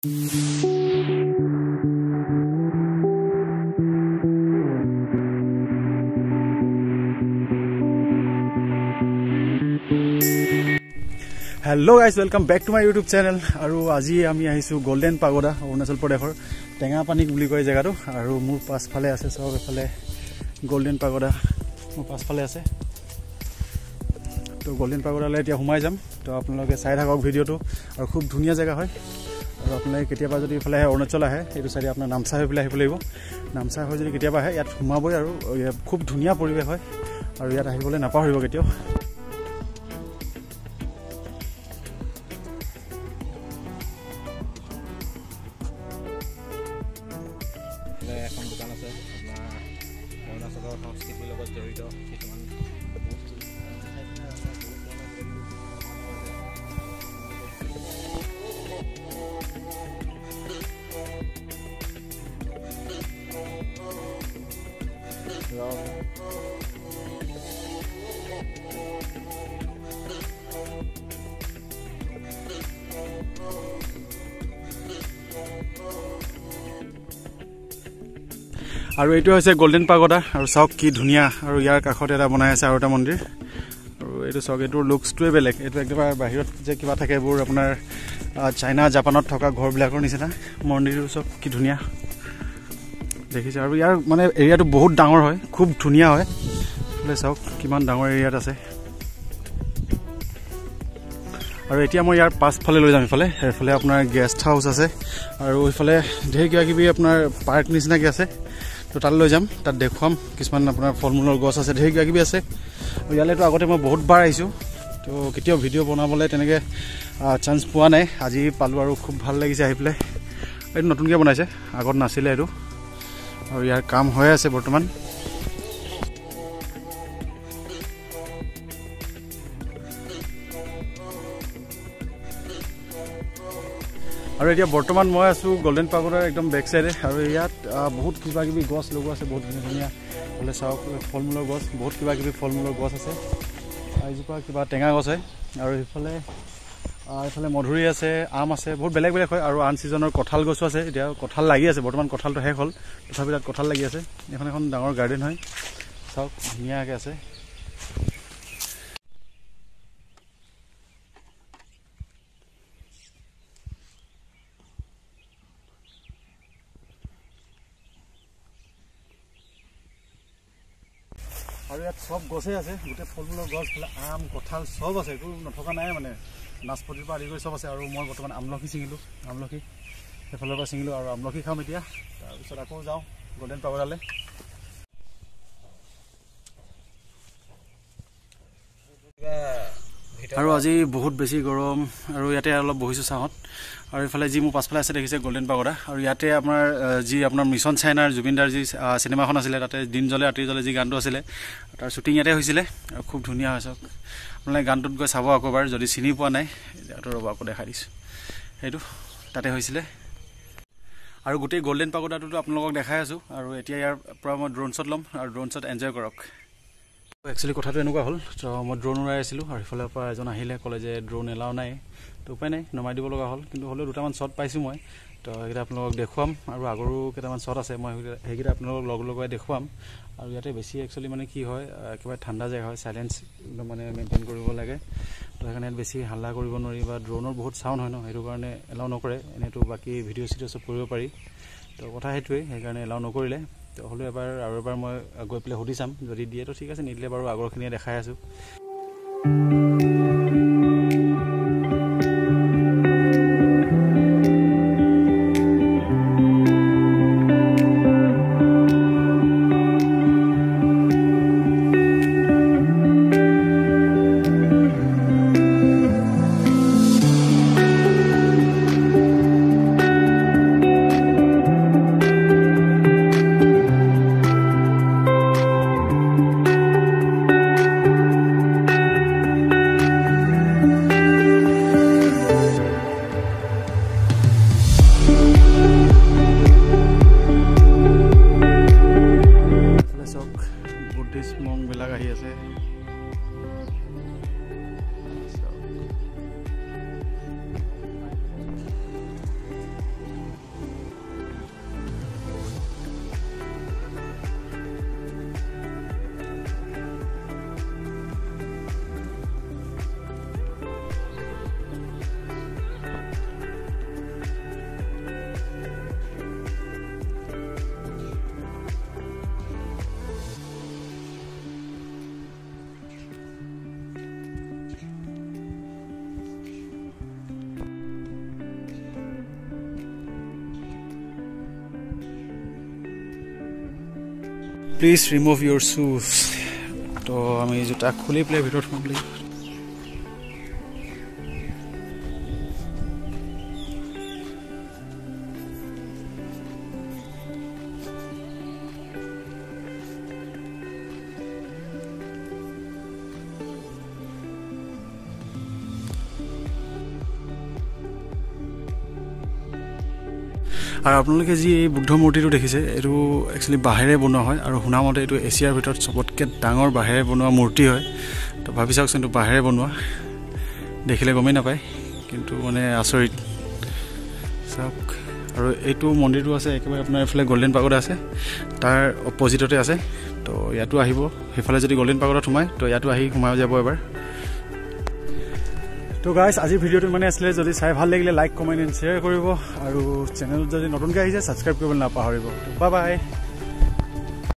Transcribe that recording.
Hello guys, welcome back to my YouTube channel. আৰু আজি আমি আহিছোঁ গল্ডেন পাগোডা, অৰুণাচল প্ৰদেশৰ টেঙাপানী বুলি কয় জেগাটো। আৰু মোৰ পাছফালে আছে চব, এইফালে গল্ডেন পাগোডা মোৰ পাছফালে আছে। তো গল্ডেন পাগোডালৈ এতিয়া সোমাই যাম, তো আপোনালোকে চাই থাকক ভিডিঅ'টো। আৰু খুব ধুনীয়া জেগা হয়। আৰু আপোনালোকে কেতিয়াবা যদি এইফালে আহে, অৰুণাচল আহে, সেইটো চাইডে আপোনাৰ নামচাই হৈ পেলাই আহিব লাগিব। নামচাই হৈ যদি কেতিয়াবা আহে, ইয়াত সোমাবই। আৰু খুব ধুনীয়া পৰিৱেশ হয় আৰু ইয়াত আহিবলৈ নাপাহৰিব কেতিয়াও। এখন দোকান আছে আপোনাৰ অৰুণাচলৰ সংস্কৃতিৰ লগত জড়িত কিছুমান বস্তু। আৰু এইটো হৈছে গল্ডেন পাগোডা। আৰু চাওক কি ধুনীয়া। আৰু ইয়াৰ কাষত এটা বনাই আছে আৰু এটা মন্দিৰ। আৰু এইটো চাওক, এইটোৰ লুকছটোৱে বেলেগ। এইটো একেবাৰে বাহিৰত যে কিবা থাকে, এইবোৰ আপোনাৰ চাইনা জাপানত থকা ঘৰবিলাকৰ নিচিনা। মন্দিৰটো চব কি ধুনীয়া দেখিছে। আৰু ইয়াৰ মানে এৰিয়াটো বহুত ডাঙৰ হয়, খুব ধুনীয়া হয়। এইফালে চাওক কিমান ডাঙৰ এৰিয়াত আছে। আৰু এতিয়া মই ইয়াৰ পাছফালে লৈ যাম। এইফালে আপোনাৰ গেষ্ট হাউচ আছে আৰু এইফালে ঢেৰ কিবা কিবি আপোনাৰ পাৰ্ক নিচিনাকৈ আছে। তো তালৈ লৈ যাম, তাত দেখুৱাম কিছুমান আপোনাৰ ফল মূলৰ গছ আছে, ঢেৰ কিবা কিবি আছে। আৰু ইয়ালৈতো আগতে মই বহুত বাৰ আহিছোঁ, তো কেতিয়াও ভিডিঅ' বনাবলৈ তেনেকৈ চান্স পোৱা নাই। আজি পালোঁ আৰু খুব ভাল লাগিছে আহি পেলাই। এইটো নতুনকৈ বনাইছে, আগত নাছিলে এইটো। আৰু ইয়াৰ কাম হৈ আছে বৰ্তমান। আৰু এতিয়া বৰ্তমান মই আছোঁ গল্ডেন পাগোডাৰ একদম বেক চাইডে। আৰু ইয়াত বহুত কিবা কিবি গছ লগোৱা আছে, বহুত ধুনীয়া ধুনীয়া। এইফালে চাওক ফল মূলৰ গছ, বহুত কিবা কিবি ফল মূলৰ গছ আছে। এইজোপা কিবা টেঙা গছ হয়। আৰু এইফালে মধুৰি আছে, আম আছে, বহুত বেলেগ বেলেগ হয়। আৰু আন ছিজনৰ কঁঠাল গছো আছে। এতিয়া কঁঠাল লাগি আছে, বৰ্তমান কঁঠালটো শেষ হ'ল, তথাপি তাত কঁঠাল লাগি আছে। এইখন এখন ডাঙৰ গাৰ্ডেন হয়, চাওক ধুনীয়াকৈ আছে। আৰু ইয়াত চব গছেই আছে, গোটেই ফল মূলৰ গছ, আম কঁঠাল চব আছে, একো নথকা নাই মানে, নাচপতিৰ পৰা আদি কৰি চব আছে। আৰু মই বৰ্তমান আমলখি ছিঙিলোঁ, আমলখি সেইফালৰ পৰা ছিঙিলোঁ আৰু আমলখি খাম এতিয়া। তাৰপিছত আকৌ যাওঁ গল্ডেন পাগোডালৈ। আৰু আজি বহুত বেছি গৰম আৰু ইয়াতে অলপ বহিছোঁ ছাঁত। আৰু এইফালে যি মোৰ পাছফালে আছে দেখিছে গল্ডেন পাগোডা। আৰু ইয়াতে আপোনাৰ যি আপোনাৰ মিছন চাইনাৰ জুবিনদাৰ যি চিনেমাখন আছিলে, তাতে দিন জ্বলে ৰাতি জ্বলে যি গানটো আছিলে, তাৰ শ্বুটিং ইয়াতে হৈছিলে। আৰু খুব ধুনীয়া হৈছে, আপোনালোকে গানটোত গৈ চাব আকৌ এবাৰ যদি চিনি পোৱা নাই। জেগাটো ৰ'ব আকৌ দেখাই দিছোঁ, সেইটো তাতে হৈছিলে। আৰু গোটেই গল্ডেন পাগোডাটোতো আপোনালোকক দেখাই আছোঁ। আৰু এতিয়া ইয়াৰ পৰা মই ড্ৰোন শ্বট ল'ম আৰু ড্ৰোন শ্বট এনজয় কৰক। একচুৱেলি কথাটো এনেকুৱা হ'ল, তো মই ড্ৰোন উৰাই আছিলোঁ আৰু সিফালৰ পৰা এজন আহিলে, ক'লে যে ড্ৰোন এলাও নাই, তো উপায় নাই, নমাই দিব লগা হ'ল। কিন্তু হ'লেও দুটামান শ্বট পাইছোঁ মই, তো সেইকেইটা আপোনালোকক দেখুৱাম। আৰু আগৰো কেইটামান শ্বট আছে, মই সেইকেইটা আপোনালোকক লগ লগাই দেখুৱাম। আৰু ইয়াতে বেছি একচুৱেলি মানে কি হয়, একেবাৰে ঠাণ্ডা জেগা হয়, চাইলেঞ্চ একদম মানে মেইনটেইন কৰিব লাগে। তো সেইকাৰণে ইয়াত বেছি হাল্লা কৰিব নোৱাৰি বা ড্ৰোনৰ বহুত চাউণ্ড হয় ন, সেইটো কাৰণে এলাও নকৰে। এনেইতো বাকী ভিডিঅ' চিডিঅ' চব কৰিব পাৰি, তো কথা সেইটোৱেই, সেইকাৰণে এলাও নকৰিলে। তো হ'লেও এবাৰ আৰু এবাৰ মই গৈ পেলাই সুধি চাম, যদি দিয়ে তো ঠিক আছে, নিদিলে বাৰু আগৰখিনিয়ে দেখাই আছোঁ। Please remove your শ্বুজ। তো আমি জোতা খুলি পেলাই ভিতৰত সোমাব লাগিব। আৰু আপোনালোকে যি এই বুদ্ধ মূৰ্তিটো দেখিছে, এইটো একচুৱেলি বাঁহেৰে বনোৱা হয় আৰু শুনামতে এইটো এছিয়াৰ ভিতৰত চবতকৈ ডাঙৰ বাঁহেৰে বনোৱা মূৰ্তি হয়। তো ভাবি চাওকচোন, এইটো বাঁহেৰে বনোৱা, দেখিলে গমেই নাপায়, কিন্তু মানে আচৰিত চাওক। আৰু এইটো মন্দিৰটো আছে একেবাৰে আপোনাৰ এইফালে গল্ডেন পাগোডা আছে, তাৰ অপজিটতে আছে। তো ইয়াতো আহিব, সেইফালে যদি গল্ডেন পাগোডাত সোমায় তো ইয়াতো আহি সোমাই যাব এবাৰ। তো গাইজ, আজিৰ ভিডিঅ'টো ইমানেই আছিলে। যদি চাই ভাল লাগিলে লাইক, কমেণ্ট এণ্ড শ্বেয়াৰ কৰিব আৰু চেনেলত যদি নতুনকৈ আহিছে ছাবস্ক্ৰাইব কৰিবলৈ নাপাহৰিব। Bye bye.